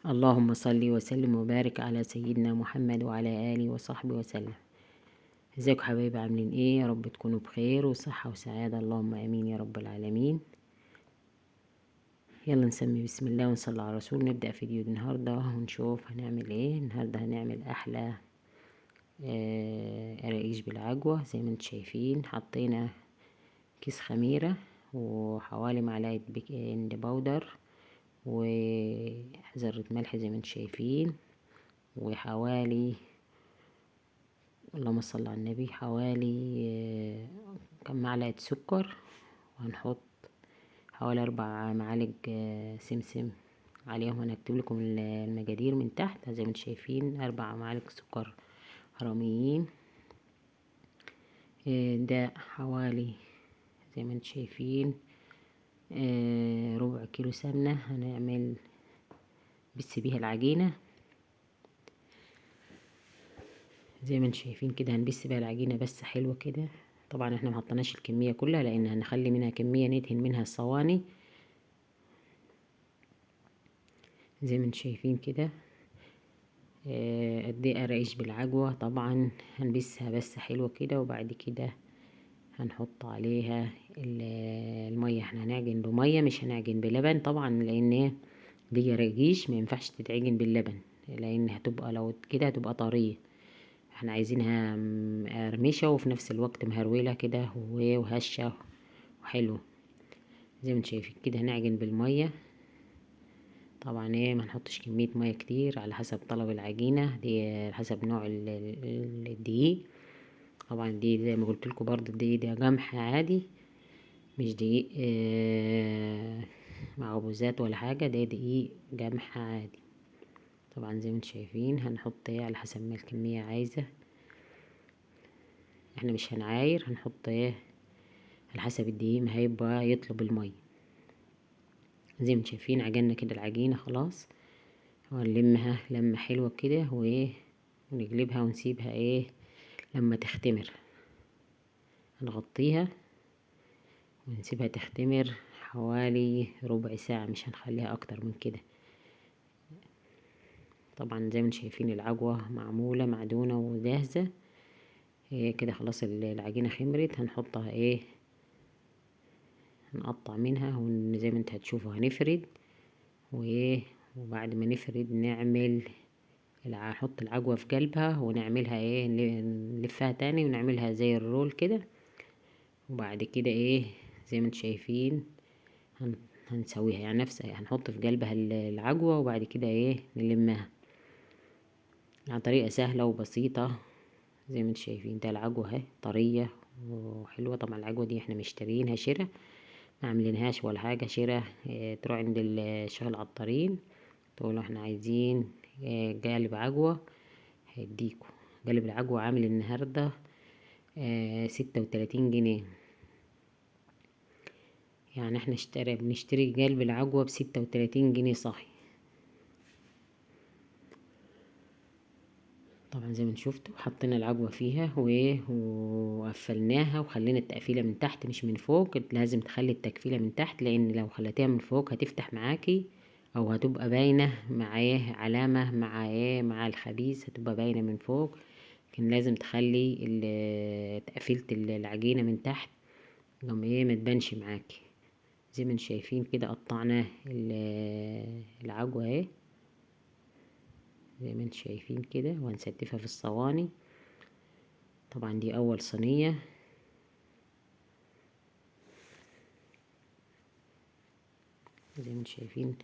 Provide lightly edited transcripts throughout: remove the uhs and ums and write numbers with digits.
اللهم صل وسلم وبارك على سيدنا محمد وعلى آله وصحبه وسلم. ازيكم حبايبي، عاملين ايه؟ يا رب تكونوا بخير وصحة وسعادة، اللهم امين يا رب العالمين. يلا نسمي بسم الله ونصلي على الرسول. نبدأ فيديو النهاردة ونشوف هنعمل ايه النهاردة. هنعمل احلى قراقيش بالعجوة. زي ما انتم شايفين حطينا كيس خميرة وحوالي معلقة baking powder وذرة ملح زي ما انتم شايفين، وحوالي اللهم صل على النبي حوالي كم معلقة سكر، وهنحط حوالي 4 معالق سمسم عليهم. انا هكتب لكم المقادير من تحت. زي ما انتم شايفين 4 معالق سكر هرميين، ده حوالي زي ما انتم شايفين ربع كيلو سمنة هنعمل بس بيها العجينة. زي ما انتم شايفين كده هنبس بيها العجينة بس حلوة كده. طبعا احنا محطناش الكمية كلها لان هنخلي منها كمية ندهن منها الصواني. زي ما انتم شايفين كده قد ايه قراقيش بالعجوة. طبعا هنبسها بس حلوة كده، وبعد كده هنحط عليها المية. احنا هنعجن بمية مش هنعجن بلبن طبعا، لان دي قراقيش ما ينفعش تتعجن باللبن، لان هتبقى لو كده هتبقى طرية. احنا عايزينها مقرمشة وفي نفس الوقت مهرولة كده وهشة وحلوة. زي ما انتم شايفين كده هنعجن بالمية. طبعا ما نحطش كمية مية كتير، على حسب طلب العجينة دي، على حسب نوع الدقيق. طبعا دي زي ما قلت لكم برضو الدقيق ده قمح عادي، مش دقيق معجوزات ولا حاجة، ده دقيق قمح عادي. طبعا زي ما انتم شايفين هنحط على حسب ما الكمية عايزة، احنا مش هنعاير، هنحط على حسب الدقيق ما هيبقى يطلب المية. زي ما انتم شايفين عجلنا كده العجينة خلاص، وهنلمها لمة حلوة كده ونقلبها ونسيبها لما تختمر. هنغطيها ونسيبها تختمر حوالي ربع ساعة، مش هنخليها اكتر من كده. طبعا زي ما انتم شايفين العجوة معمولة معدونة وجاهزة كده خلاص. العجينة خمرت، هنحطها هنقطع منها، وزي ما انت هتشوفوا هنفرد وبعد ما نفرد نحط العجوة في قلبها ونعملها نلفها تاني ونعملها زي الرول كده. وبعد كده زي ما انتم شايفين هنسويها، يعني نفس هنحط في قلبها العجوة، وبعد كده نلمها. يعني طريقة سهلة وبسيطة زي ما انتم شايفين. ده العجوة اهي طرية وحلوة. طبعا العجوة دي احنا مشتريينها شراء، ما عاملينهاش ولا حاجة، شراء. تروح عند الشيخ العطارين تقولوا احنا عايزين قالب عجوة، هيديكوا قالب العجوة. عامل النهاردة 36 جنيه. يعني احنا بنشتري قالب العجوة ب36 جنيه صاحي. طبعا زي ما انتم شفتوا حطينا العجوة فيها وقفلناها، وخلينا التقفيلة من تحت مش من فوق. لازم تخلي التقفيلة من تحت، لان لو خليتيها من فوق هتفتح معاكي، او هتبقى باينة مع علامة مع مع الخبيز، هتبقى باينة من فوق. لكن لازم تخلي تقفيلة العجينة من تحت لما ما تبانش معاكي. زي ما انتم شايفين كده قطعنا العجوة اهي زي ما انتم شايفين كده، وهنستفها في الصواني. طبعا دي اول صينية. زي ما انتم شايفين.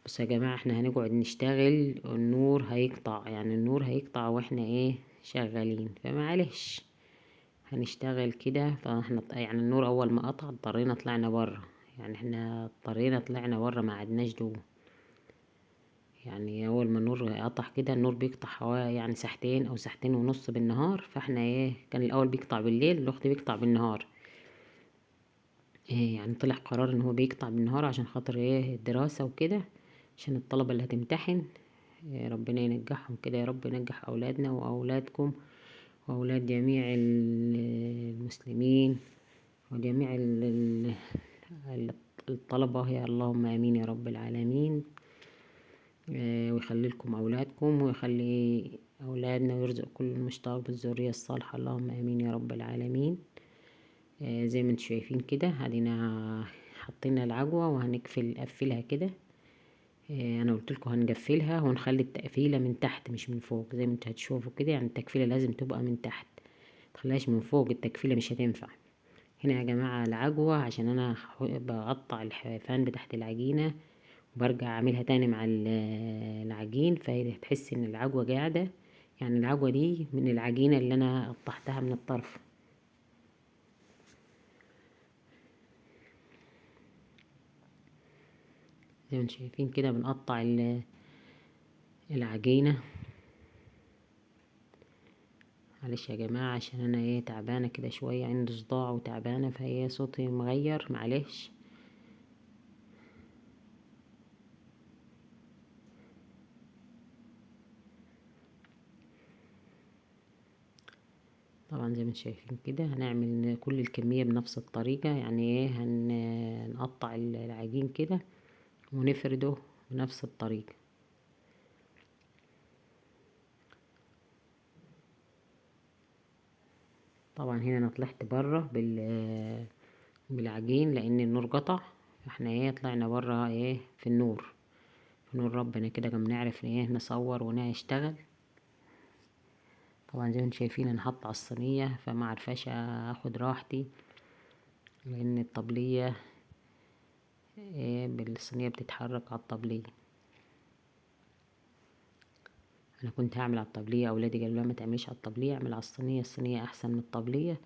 بصوا يا جماعة احنا هنقعد نشتغل والنور هيقطع، يعني النور هيقطع واحنا شغالين، فمعلش هنشتغل كده. فاحنا يعني النور اول ما قطع اضطرينا طلعنا بره، يعني احنا اضطرينا طلعنا بره ما عدناش جوه. يعني اول ما النور قطع كده، النور بيقطع حوالي ساعتين او ساعتين ونص بالنهار. فاحنا كان الاول بيقطع بالليل، دلوقتي بيقطع بالنهار. يعني طلع قرار ان هو بيقطع بالنهار عشان خاطر الدراسة وكده، عشان الطلبة اللي هتمتحن. ربنا ينجحهم كده يا رب، ينجح اولادنا واولادكم واولاد جميع المسلمين وجميع الطلبة، يا اللهم امين يا رب العالمين. ويخلي لكم اولادكم ويخلي اولادنا ويرزق كل مشتاق بالذرية الصالحة، اللهم امين يا رب العالمين. زي ما انتم شايفين كده ادينا حطينا العجوة وهنقفل قفلها كده. انا قلت لكم هنقفلها ونخلي التقفيلة من تحت مش من فوق زي ما انتوا هتشوفوا كده، يعني التقفيلة لازم تبقى من تحت، متخليهاش من فوق، التقفيلة مش هتنفع. هنا يا جماعة العجوة عشان انا بقطع الحيفان بتاعت العجينة وبرجع اعملها تاني مع العجين، فهي تحس ان العجوة قاعدة، يعني العجوة دي من العجينة اللي انا قطعتها من الطرف. زي ما انتم شايفين كده بنقطع العجينة. معلش يا جماعة عشان انا تعبانة كده شوية، عندي صداع وتعبانة، فهي صوتي مغير معلش. طبعا زي ما انتم شايفين كده هنعمل كل الكمية بنفس الطريقة، يعني هنقطع العجين كده ونفرده بنفس الطريقة. طبعا هنا انا طلعت بره بالعجين لان النور قطع، فاحنا طلعنا بره في النور، في نور ربنا كده كنا بنعرف نصور ونشتغل. طبعا زي ما انتم شايفين انا حاطه على الصينيه، فما عرفاش اخد راحتي لان الطبليه بالصينيه بتتحرك على الطبليه. انا كنت هعمل على الطبليه، اولادي قالوا لا ما تعمليش على الطبليه، اعمل على الصينيه، الصينيه احسن من الطبليه،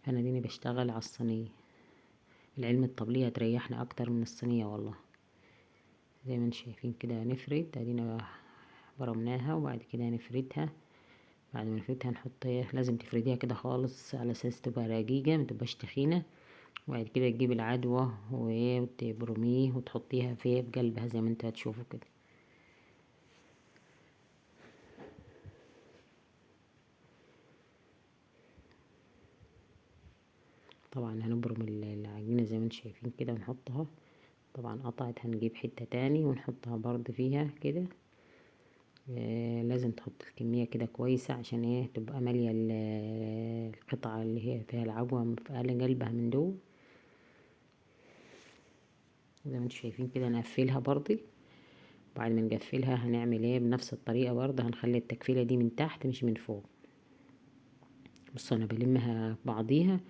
فانا ديني بشتغل على الصينيه. العلم الطبليه هتريحنا اكتر من الصينيه والله. زي ما انتم شايفين كده هنفرد، ادينا برمناها وبعد كده هنفردها. بعد ما نفردها نحط لازم تفرديها كده خالص على اساس تبقى رقيقه ما تبقاش تخينه. وبعد كده تجيب العدوه وتبرميه وتحطيها في قلبها زي ما انتوا هتشوفوا كده. طبعا هنبرم العجينه زي ما انتوا شايفين كده ونحطها. طبعا قطعت، هنجيب حته تاني ونحطها برضه فيها كده. لازم تحط الكمية كده كويسة عشان تبقى مالية القطعة اللي هي فيها العجوة في قلبها من جوه. زي ما انتوا شايفين كده نقفلها برضه. بعد ما نقفلها هنعمل بنفس الطريقة برضه، هنخلي التقفيلة دي من تحت مش من فوق. بصوا انا بلمها ببعضيها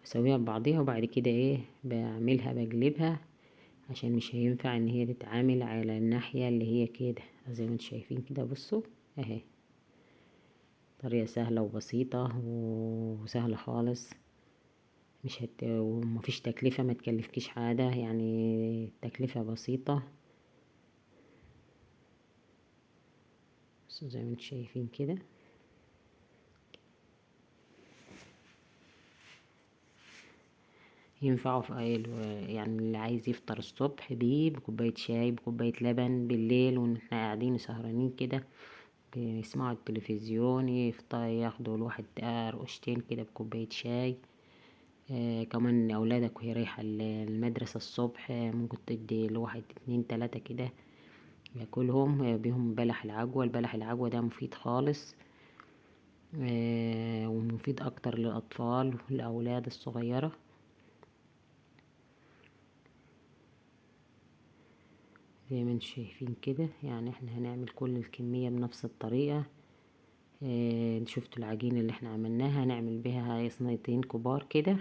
بسويها ببعضيها، وبعد كده بعملها بقلبها عشان مش هينفع ان هي تتعامل على الناحية اللي هي كده زي ما انتوا شايفين كده. بصوا اهي طريقة سهلة وبسيطة وسهلة خالص، مش هت ومفيش تكلفة، ما تكلفكيش حاجة، يعني تكلفة بسيطة. بصوا زي ما انتوا شايفين كده. ينفعوا في أي يعني اللي عايز يفطر الصبح بيه بكوباية شاي بكوباية لبن، بالليل واحنا قاعدين سهرانين كده بيسمعوا التلفزيون، ياخدوا الواحد رقشتين كده بكوباية شاي. كمان أولادك وهي رايحة المدرسة الصبح، ممكن تدي لواحد 2 3 كده ياكلهم، بيهم بلح العجوة. البلح العجوة ده مفيد خالص، ومفيد أكتر للأطفال والأولاد الصغيرة. زي ما انتم شايفين كده، يعني احنا هنعمل كل الكمية بنفس الطريقة. شفتوا العجينة اللي احنا عملناها هنعمل بيها صينيتين كبار كده.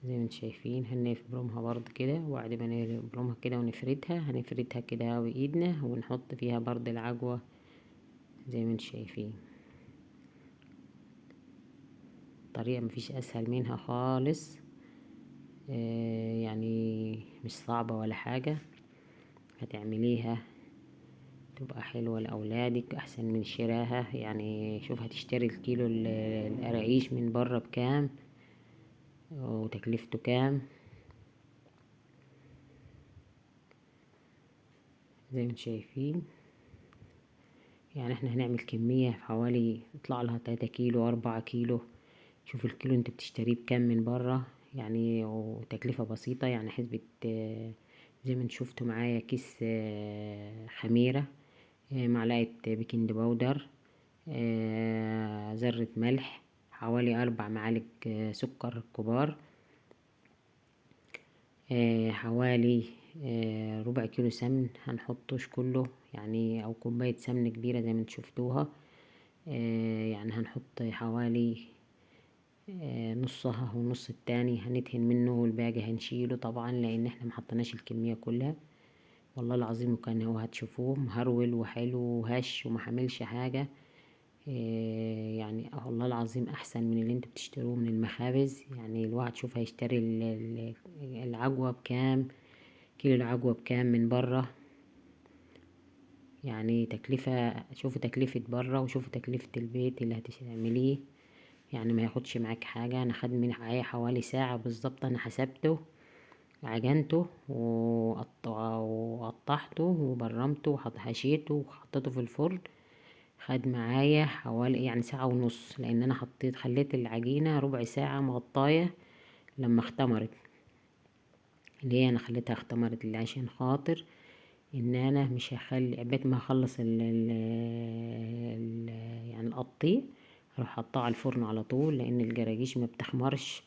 زي ما انتم شايفين هنبرمها برضه كده، وبعد ما نبرمها كده ونفردها هنفردها كده بايدنا ونحط فيها برضه العجوة زي ما انتم شايفين. طريقة مفيش اسهل منها خالص، يعني مش صعبة ولا حاجة، هتعمليها تبقى حلوة لأولادك أحسن من شراها. يعني شوف هتشتري الكيلو القراقيش من بره بكام وتكلفته كام. زي ما انتم شايفين يعني احنا هنعمل كمية حوالي يطلع لها 3 كيلو 4 كيلو. شوف الكيلو انت بتشتريه بكام من برا يعني، وتكلفة بسيطة. يعني حسبة زي ما انتوا شفتوا معايا كيس خميرة، معلقة baking powder، ذرة ملح، حوالي 4 معالق سكر كبار، حوالي ربع كيلو سمن هنحطوش كله يعني، أو كوباية سمن كبيرة زي ما انتوا شفتوها. يعني هنحط حوالي نصها والنص التاني هندهن منه، والباقي هنشيله طبعا لأن احنا محطناش الكمية كلها. والله العظيم وكان هو هتشوفوه مهرول وحلو وهش ومحملش حاجة. يعني والله العظيم أحسن من اللي انتوا بتشتروه من المخابز. يعني الواحد شوف هيشتري العجوة بكام، كيلو العجوة بكام من برا، يعني تكلفة. شوفوا تكلفة برا وشوفوا تكلفة البيت اللي هتعمليه، يعني ما ياخدش معاك حاجة. أنا خد من معايا حوالي ساعة بالظبط، أنا حسبته عجنته وقطعته وبرمته وحشيته وحطيته في الفرن، خد معايا حوالي يعني ساعة ونص، لأن أنا خليت العجينة ربع ساعة مغطاية لما اختمرت. ليه أنا خليتها اختمرت؟ عشان خاطر إن أنا مش هخلي عبيت ما هخلص يعني القطيع هروح حطاه على الفرن على طول، لأن الجراجيش ما بتخمرش،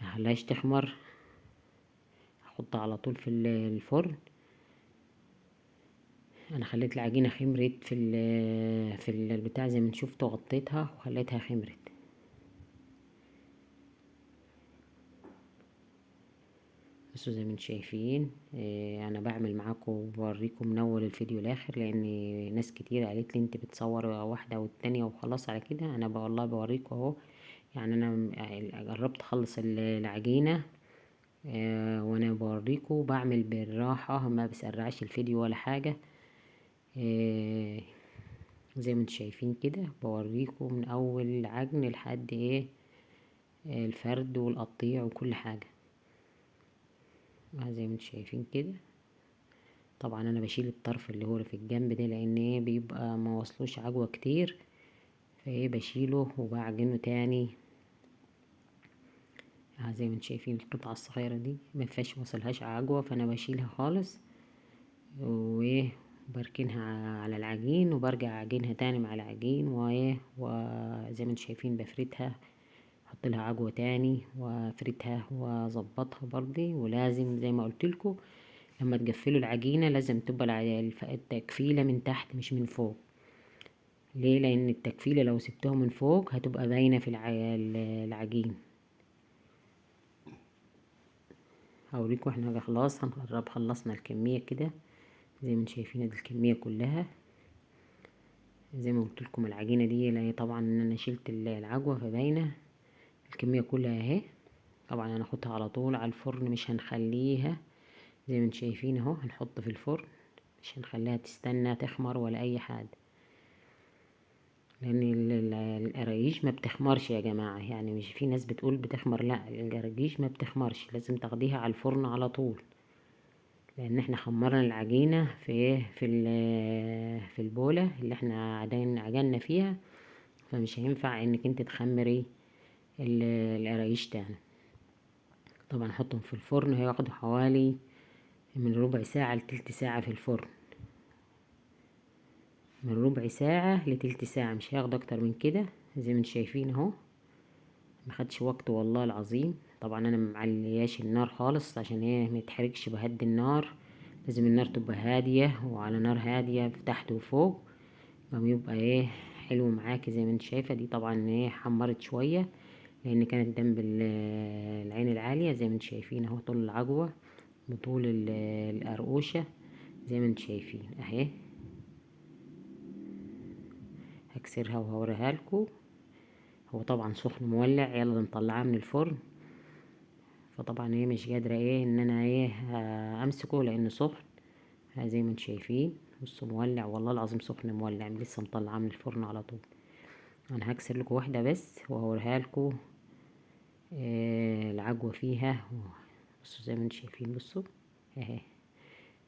ما هخليهاش تخمر، هحطها على طول في الفرن. أنا خليت العجينة خمرت في البتاع زي ما انتوا شفتوا، غطيتها وخليتها خمرت. بصوا زي ما انتوا شايفين، انا بعمل معاكم وبوريكم من اول الفيديو لاخر، لان ناس كتير قالت لي انت بتصوري واحده والتانية وخلاص على كده. انا والله بوريكم اهو. يعني انا جربت اخلص العجينه، وانا بوريكم بعمل بالراحه، ما بسرعش الفيديو ولا حاجه. زي ما انتوا شايفين كده بوريكم من اول العجن لحد الفرد والقطيع وكل حاجه. زي ما انتوا شايفين كده. طبعا انا بشيل الطرف اللي هو في الجنب ده، لان بيبقى ما وصلوش عجوة كتير، فايه بشيله وبعجنه تاني. زي ما انتوا شايفين القطعة الصغيرة دي ما فيهاش، ما وصلهاش عجوة، فانا بشيلها خالص وبركنها على العجين، وبرجع اعجنها تاني مع العجين، وزي ما انتوا شايفين بفردها، احط لها عجوة تاني وافردها واظبطها برضي. ولازم زي ما قلت لكم لما تقفلوا العجينة لازم تبقى التقفيلة من تحت مش من فوق. ليه؟ لان التقفيلة لو سبتوها من فوق هتبقى باينة في العجين. هوريكم احنا خلاص هنقرب، خلصنا الكمية كده زي ما انتم شايفين، ادي الكمية كلها. زي ما قلت لكم العجينة دي لان طبعا انا شلت العجوة فباينة الكمية كلها اهي. طبعا هناخدها على طول على الفرن، مش هنخليها زي ما انتم شايفين اهو، هنحط في الفرن، مش هنخليها تستنى تخمر ولا اي حاجة، لان القراقيش ما بتخمرش يا جماعة. يعني مش في ناس بتقول بتخمر، لا القراقيش ما بتخمرش، لازم تاخديها على الفرن على طول، لان احنا خمرنا العجينة في البولة اللي احنا عجنا فيها، فمش هينفع انك انت تخمري القراقيش تاني. طبعا حطهم في الفرن، هياخدوا حوالي من ربع ساعة لتلت ساعة في الفرن، من ربع ساعة لتلت ساعة، مش هياخد اكتر من كده. زي ما انتم شايفين اهو ما خدش وقت والله العظيم. طبعا انا معلياش النار خالص عشان ما يتحرقش، بهدي النار، لازم النار تبقى هادية وعلى نار هادية تحت وفوق، فبيبقى حلو معاكي زي ما انت شايفة. دي طبعا حمرت شوية لان كانت جنب العين العالية زي ما انتم شايفين اهو، طول العجوة بطول القرقوشة زي ما انتم شايفين اهي. هكسرها وهوريها لكم. هو طبعا سخن مولع، يلا نطلعها من الفرن. فطبعا مش قادرة ان انا امسكه لانه سخن زي ما انتم شايفين. بصوا مولع والله العظيم سخن مولع، لسه مطلعاه من الفرن على طول. انا هكسر لكم واحدة بس وهوريها لكم العجوة فيها. بصوا زي ما انتم شايفين، بصوا اهي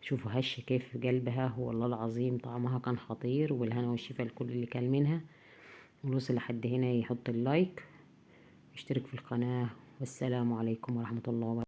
شوفوا هش كيف قلبها، والله العظيم طعمها كان خطير. والهنا والشفا لكل اللي كان منها. والوصل لحد هنا يحط اللايك، يشترك في القناة، والسلام عليكم ورحمة الله وبركاته.